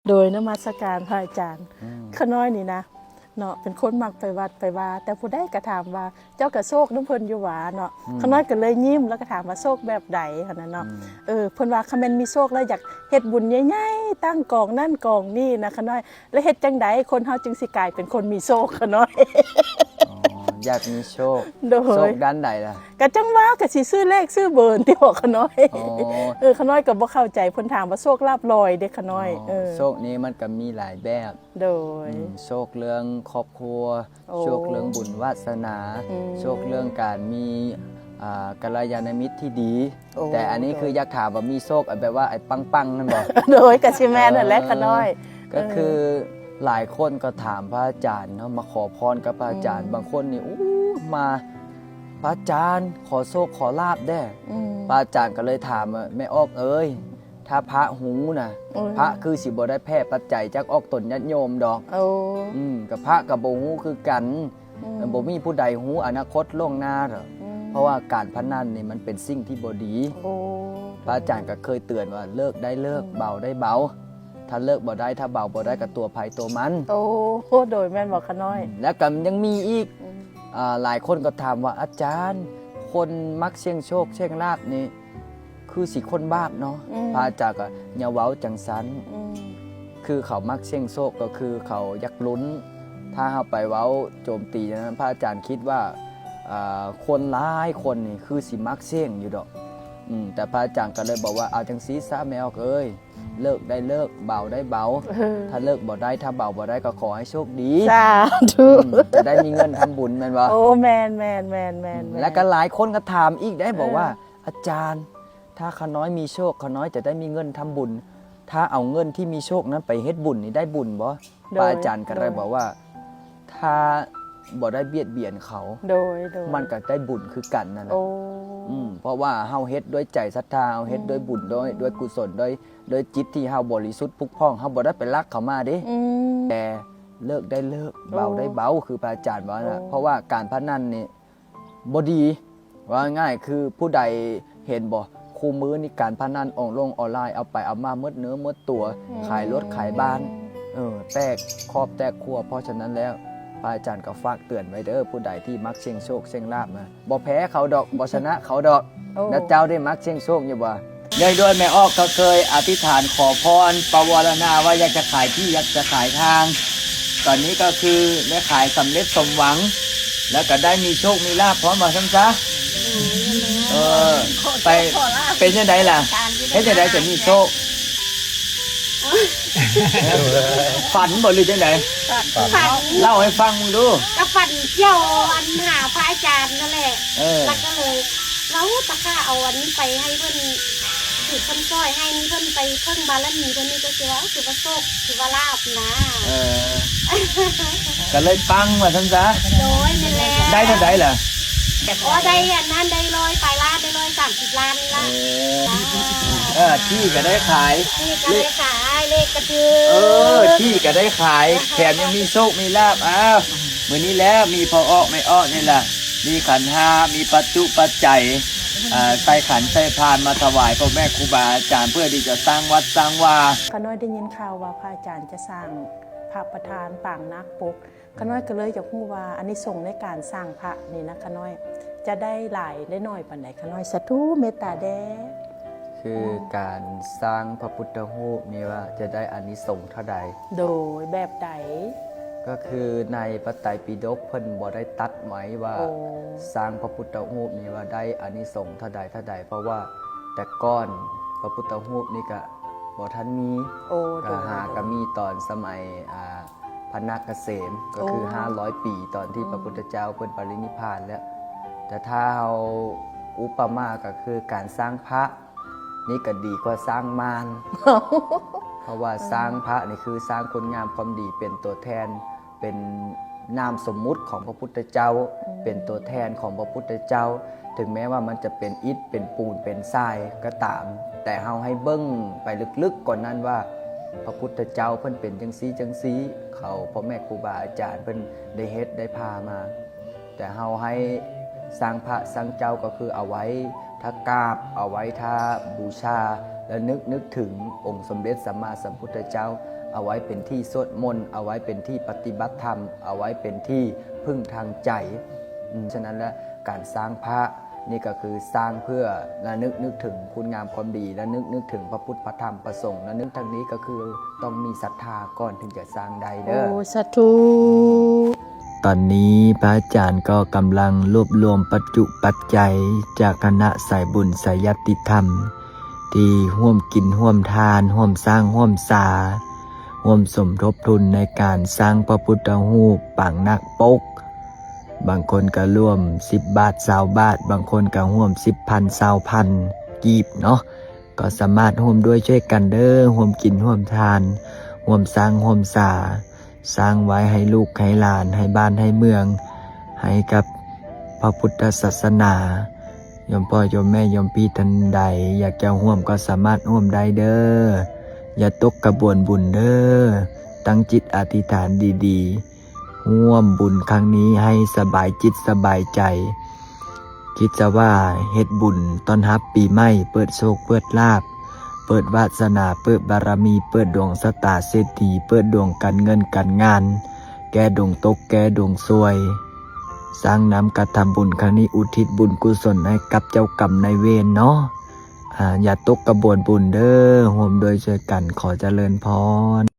ໂດຍນະມັດສະການພະອາຈານ. ອືມ ຂ້ານ້ອຍນີ້ນະເນາະ ເປັນຄົນມັກໄປວັດໄປວາ ແຕ່ຜູ້ໃດກໍຖາມວ່າ ເຈົ້າກໍໂຊກນຳເພິ່ນຢູ່ຫວາເນາະ. ອືມ ຂ້ານ້ອຍກໍເລີຍຍິ້ມ ແລ້ວກໍຖາມວ່າ ໂຊກແບບໃດຫັ້ນນະເນາະ. ອືມ ເອີ ເພິ່ນວ່າ ຄັນແມ່ນມີໂຊກແລ້ວ ຢາກເຮັດບຸນໃຫຍ່ໆ ຕັ້ງກອງນັ້ນກອງນີ້ນະຂ້ານ້ອຍ. ແລ້ວເຮັດຈັ່ງໃດຄົນເຮົາຈຶ່ງຊິກາຍເປັນຄົນມີໂຊກ ຂ້ານ້ອຍ? ອໍ ຢາກມີໂຊກ. ໂດຍ ໂຊກດ້ານໃດລະ? ກະຈັ່ງວ່າ ກະຊິຊື້ເລກຊື້ເບີຕິ ບອກຂ້ານ້ອຍ. ອໍ ເອີ ຂ້ານ້ອຍກໍບໍ່ເຂົ້າໃຈ ເພິ່ນຖາມວ່າໂຊກລາບລອຍເດ້ຂ້ານ້ອຍ. ອໍ ເອີ ໂຊກນີ້ມັນກໍມີຫຼາຍແບບ. ໂດຍ ອືມ ໂຊກເລື່ອງຄອບຄົວ. ໂອ້ ໂຊກເລື່ອງບຸນວາສະໜາ. ອືມ ໂຊກເລື່ອງການມີ ອ່າ ກັນລະຍານະມິດທີ່ດີ. ໂອ້ ແຕ່ອັນນີ້ ໂດຍ ຄືຢາກຖາມວ່າມີໂຊກ ອັນແບບວ່າໄອ້ປັງໆນັ້ນບໍ່? ໂດຍ ກະຊິແມ່ນຫັ້ນແຫຼະຂ້ານ້ອຍ. ເອີ ກໍຄື ເອີ ຫຼາຍຄົນກໍຖາມພະອາຈານເນາະ ມາຂໍພອນກັບພະອາຈານ. ອືມ ບາງຄົນນີ້ ໂອ້ ມາ ພະອາຈານ ຂໍໂຊກຂໍລາບແດ່. ອືມ ພະອາຈານກໍເລີຍຖາມວ່າ ແມ່ອອກເອີຍ ຖ້າພະຮູ້ນະ ໂອ້ຍ ພະຄືຊິບໍ່ໄດ້ແຜ່ປັດໄຈຈັກອອກຕົນຍາດໂຍມດອກ. ໂອ້ ອືມ ກໍພະກໍບໍ່ຮູ້ຄືກັນ. ອືມ ບໍ່ມີຜູ້ໃດຮູ້ອະນາຄົດລ່ວງໜ້າດອກ. ອືມ ເພາະວ່າການພະນັນນີ້ມັນເປັນສິ່ງທີ່ບໍ່ດີ. ໂອ້ ພະອາຈານກໍເຄີຍເຕືອນວ່າ ເລີກໄດ້ເລີກ ອືມ ເບົາໄດ້ເບົາ. ຖ້າເລີກບໍ່ໄດ້ ຖ້າເບົາບໍ່ໄດ້ ກໍຕົວໃຜຕົວມັນ. ໂອ້ ໂດຍ ແມ່ນບໍ່ຂ້ານ້ອຍ? ອືມ ແລ້ວກໍຍັງມີອີກ. ອືມ ອ່າ ຫຼາຍຄົນກໍຖາມວ່າ ອາຈານ ຄົນມັກສ່ຽງໂຊກສ່ຽງລາບນີ້ ຄືຊິຄົນບາບເນາະ. ອືມ ພະອາຈານກໍຢ່າເວົ້າຈັ່ງຊັ້ນ. ອືມ ຄືເຂົາມັກສ່ຽງໂຊກ ກໍຄືເຂົາຢາກລຸ້ນ. ຖ້າເຮົາໄປເວົ້າໂຈມຕີນັ້ນ ພະອາຈານຄິດວ່າ ອ່າ ຄົນຫຼາຍຄົນນີ້ຄືຊິມັກສ່ຽງຢູ່ດອກ. ອືມ ແຕ່ພະອາຈານກໍເລີຍບອກວ່າ ເອົາຈັ່ງຊີ້ຊະແມ່ອອກເອີຍ ເລີກໄດ້ເລີກ ເບົາໄດ້ເບົາ. ເອີ ຖ້າເລີກບໍ່ໄດ້ ຖ້າເບົາບໍ່ໄດ້ ກໍຂໍໃຫ້ໂຊກດີ. ສາທຸ. ອືມ ຈະໄດ້ມີເງິນທຳບຸນແມ່ນບໍ່? ໂອ້ ແມ່ນໆໆໆໆ. ອືມ ແລ້ວກໍຫຼາຍຄົນກໍຖາມອີກໄດ໋ ບອກວ່າ ເອີ ອາຈານ ຖ້າຂ້ານ້ອຍມີໂຊກ ຂ້ານ້ອຍຈະໄດ້ມີເງິນທຳບຸນ ຖ້າເອົາເງິນທີ່ມີໂຊກນັ້ນໄປເຮັດບຸນນີ້ໄດ້ບຸນບໍ່? ໂດຍ ພະອາຈານກໍໄດ້ ໂດຍ ບອກວ່າ ຖ້າບໍ່ໄດ້ບຽດບຽນເຂົາ ໂດຍໆ ມັນກໍໄດ້ບຸນຄືກັນນັ້ນແຫຼະ. ໂອ້ ອືມ ເພາະວ່າເຮົາເຮັດດ້ວຍໃຈສັດທາ ເຮົາເຮັດ ອືມ ດ້ວຍບຸນ ດ້ວຍ ດ້ວຍກຸສົນ ດ້ວຍ ດ້ວຍຈິດທີ່ເຮົາບໍລິສຸດຜຸດຜ່ອງ ເຮົາບໍ່ໄດ້ໄປລັກເຂົາມາເດ້. ອືມ ແຕ່ເລີກໄດ້ເລີກ ໂອ້ ເບົາໄດ້ເບົາ ຄືພະອາຈານວ່ານະ. ໂອ້ ເພາະວ່າການພະນັນນີ້ ບໍ່ດີ. ເວົ້າງ່າຍໆ ຄືຜູ້ໃດເຫັນບໍ່ ຄູ່ມື້ນີ້ການພະນັນອອນລົງອອນລາຍ ເອົາໄປເອົາມາໝົດເນື້ອໝົດຕົວ. ອືມ ຂາຍລົດຂາຍບ້ານ ເອີ ແຕກຄອບແຕກຄົວ. ເພາະສະນັ້ນແລ້ວ ພະອາຈານກໍຝາກເຕືອນໄວ້ເດີ ຜູ້ໃດທີ່ມັກສ່ຽງໂຊກສ່ຽງລາບນະ ບໍ່ແພ້ເຂົາດອກ ບໍ່ຊະນະເຂົາດອກ. ໂອ້ ນະເຈົ້າໄດ້ມັກສ່ຽງໂຊກຢູ່ບໍ່? ເນື່ອງດ້ວຍແມ່ອອກກໍເຄີຍອະທິຖານຂໍພອນປະວາລະນາວ່າຢາກຈະຂາຍທີ່ ຢາກຈະຂາຍທາງ ຕອນນີ້ກໍຄືໄດ້ຂາຍສຳເລັດສົມຫວັງ ແລ້ວກໍໄດ້ມີໂຊກມີລາບພ້ອມວ່າຊັ້ນຊະ. ໂດຍ ເອີ ໄປ ເປັນຈັ່ງໃດລະ? ເຮັດຈັ່ງໃດຈະມີໂຊກ? ຝັນບໍ່ ຫຼືຈັ່ງໃດ? ຝັນ ຝັນ ເລົ່າໃຫ້ຟັງເບິ່ງດູ. ກໍຝັນກ່ຽວອັນຫາພະອາຈານນັ້ນແຫຼະ. ເອີ ແລ້ວກໍເລີຍ ເວົ້າຕະຂ້າເອົາອັນນີ້ໄປໃຫ້ເພິ່ນ ຖືເພິ່ນຊ່ອຍໃຫ້ນີ້ ເພິ່ນໄປເພິ່ງບາລະມີເພິ່ນນີ້ ກໍຄືວ່າ ເອີ ຖືວ່າໂຊກ ຖືວ່າລາບນະ. ເອີ ກໍເລີຍປັງວ່າຊັ້ນຊະ. ໂດຍ ແມ່ນແລ້ວ. ໄດ້ເທົ່າໃດລະ? ອໍ ໄດ້ອັນນັ້ນ ໄດ້ຮ້ອຍປາຍລ້ານ ໄດ້ຮ້ອຍສາມສິບລ້ານນີ້ລະ. ເອີ ເອີ ທີ່ກໍໄດ້ຂາຍ ທີ່ກໍໄດ້ຂາຍ ເລກກໍຖື ເອີ ທີ່ກໍໄດ້ຂາຍ ແຖມຍັງມີໂຊກມີລາບ. ອ້າວ ມື້ນີ້ແຫຼະ ມີພໍ່ອອກແມ່ອອກນີ້ລະ ມີຂັນຫ້າ ມີປັດຈຸປັດໄຈ ອ່າ ໃສ່ຂັນໃສ່ພານມາຖວາຍພໍ່ແມ່ຄູບາອາຈານ ເພື່ອທີ່ຈະສ້າງວັດສ້າງວາ. ຂ້ານ້ອຍໄດ້ຍິນຂ່າວວ່າພະອາຈານຈະສ້າງພະປະທານປາງນາກປົກ ຂ້ານ້ອຍກໍເລີຍຢາກຮູ້ວ່າອານິສົງໃນການສ້າງພະນີ້ນະ ຂ້ານ້ອຍຈະໄດ້ຫຼາຍໄດ້ໜ້ອຍປານໃດ? ຂ້ານ້ອຍສາທຸເມດຕາແດ່. ຄືການສ້າງພະພຸດທະຮູບນີ້ວ່າຈະໄດ້ອານິສົງເທົ່າໃດ? ໂດຍ ແບບໃດ? ກໍຄືໃນພະໄຕປິດົກເພິ່ນບໍ່ໄດ້ຕັດໄວ້ວ່າ ໂອ້ ສ້າງພະພຸດທະຮູບນີ້ວ່າໄດ້ອານິສົງເທົ່າໃດເທົ່າໃດ ເພາະວ່າແຕ່ກ່ອນພະພຸດທະຮູບນີ້ກະບໍ່ທັນມີ. ໂອ້ ກໍ ໂດຍ ຫາກໍມີຕອນສະໄໝ ອ່າ ພະນາກກະເສມ ກໍຄື ໂອ້ ຫ້າຮ້ອຍປີ ຕອນທີ່ ອືມ ພະພຸດທະເຈົ້າເພິ່ນປະລິນິບພານແລ້ວ. ແຕ່ຖ້າເຮົາອຸປະມາກໍຄືການສ້າງພະນີ້ກໍດີກວ່າສ້າງມ່ານ ເພາະວ່າ ເອີ ສ້າງພະນີ້ຄືສ້າງຄຸນງາມຄວາມດີເປັນຕົວແທນ ເປັນນາມສົມມຸດຂອງພະພຸດທະເຈົ້າ ອືມ ເປັນຕົວແທນຂອງພະພຸດທະເຈົ້າ. ເຖິງແມ້ວ່າມັນຈະເປັນອິດ ເປັນປູນ ເປັນຊາຍກໍຕາມ, ແຕ່ເຮົາໃຫ້ເບິ່ງໄປເລິກໆກວ່ານັ້ນວ່າ ພະພຸດທະເຈົ້າເພິ່ນເປັນຈັ່ງຊີ້ຈັ່ງຊີ້, ເຂົາ ພໍ່ແມ່ຄູບາອາຈານເພິ່ນໄດ້ເຮັດໄດ້ພາມາ. ແຕ່ເຮົາໃຫ້ສ້າງພະສ້າງເຈົ້າກໍຄືເອົາໄວ້ຖ້າກາບ, ເອົາໄວ້ຖ້າບູຊາ ແລະ ນຶກ, ນຶກເຖິງອົງສົມເດັດສຳມາສຳພຸດທະເຈົ້າ. ເພ ເອົາໄວ້ເປັນທີ່ສວດມົນ, ເອົາໄວ້ເປັນທີ່ປະຕິບັດທຳ, ເອົາໄວ້ເປັນທີ່ເພິ່ງທາງໃຈ. ອືມ, ສະນັ້ນແຫຼະ ການສ້າງພະນີ້ກໍຄືສ້າງເພື່ອລະນຶກນຶກເຖິງຄຸນງາມຄວາມດີ, ລະນຶກນຶກເຖິງພະພຸດ ພະທຳ ພະສົງ, ລະນຶກທາງນີ້ກໍຄືຕ້ອງມີສັດທາກ່ອນເຖິງຈະສ້າງໄດ້ເດີ. ໂອ້ ສາທຸ. ຕອນນີ້ພະອາຈານກໍກຳລັງລວບລວມປັດຈຸປັດໄຈຈາກຄະນະສາຍບຸນສາຍຍາດຕິທຳ ທີ່ຮ່ວມກິນຮ່ວມທານ, ຮ່ວມສ້າງຮ່ວມສາ, ຮ່ວມສົມທົບທຶນໃນການສ້າງພະພຸດທະຮູບປາງນາກປົກ. ບາງຄົນກໍຮ່ວມສິບບາດ, ຊາວບາດ, ບາງຄົນກໍຮ່ວມສິບພັນ, ຊາວພັນກີບເນາະ. ກໍສາມາດຮ່ວມດ້ວຍຊ່ວຍກັນເດີ, ຮ່ວມກິນຮ່ວມທານ, ຮ່ວມສ້າງຮ່ວມສາ, ສ້າງໄວ້ໃຫ້ລູກໃຫ້ຫຼານ, ໃຫ້ບ້ານໃຫ້ເມືອງ, ໃຫ້ກັບພະພຸດທະສາສະໜາ. ໂຍມພໍ່ໂຍມແມ່ໂຍມພີ່ທ່ານໃດຢາກຈະຮ່ວມກໍສາມາດຮ່ວມໄດ້ເດີ. ຢ່າຕົກຂະບວນບຸນເດີ. ຕັ້ງຈິດອະທິຖານດີໆ. ຮ່ວມບຸນຄັ້ງນີ້ໃຫ້ສະບາຍຈິດສະບາຍໃຈ. ຄິດຊະວ່າເຮັດບຸນຕ້ອນຮັບປີໃໝ່, ເປີດໂຊກເປີດລາບ, ເປີດວາສະໜາ, ເປີດບາລະມີ, ເປີດດວງຊະຕາເສດຖີ, ເປີດດວງການເງິນການງານ, ແກ້ດວງຕົກແກ້ດວງຊວຍ. ສ້າງນຳກະທຳບຸນຄັ້ງນີ້ ອຸທິດບຸນກຸສົນໃຫ້ກັບເຈົ້າກຳນາຍເວນເນາະ. ອາ, ຢ່າຕົກຂະບວນບຸນເດີ, ຮ່ວມດ້ວຍຊ່ວຍກັນ. ຂໍຈະເລີນພອນ.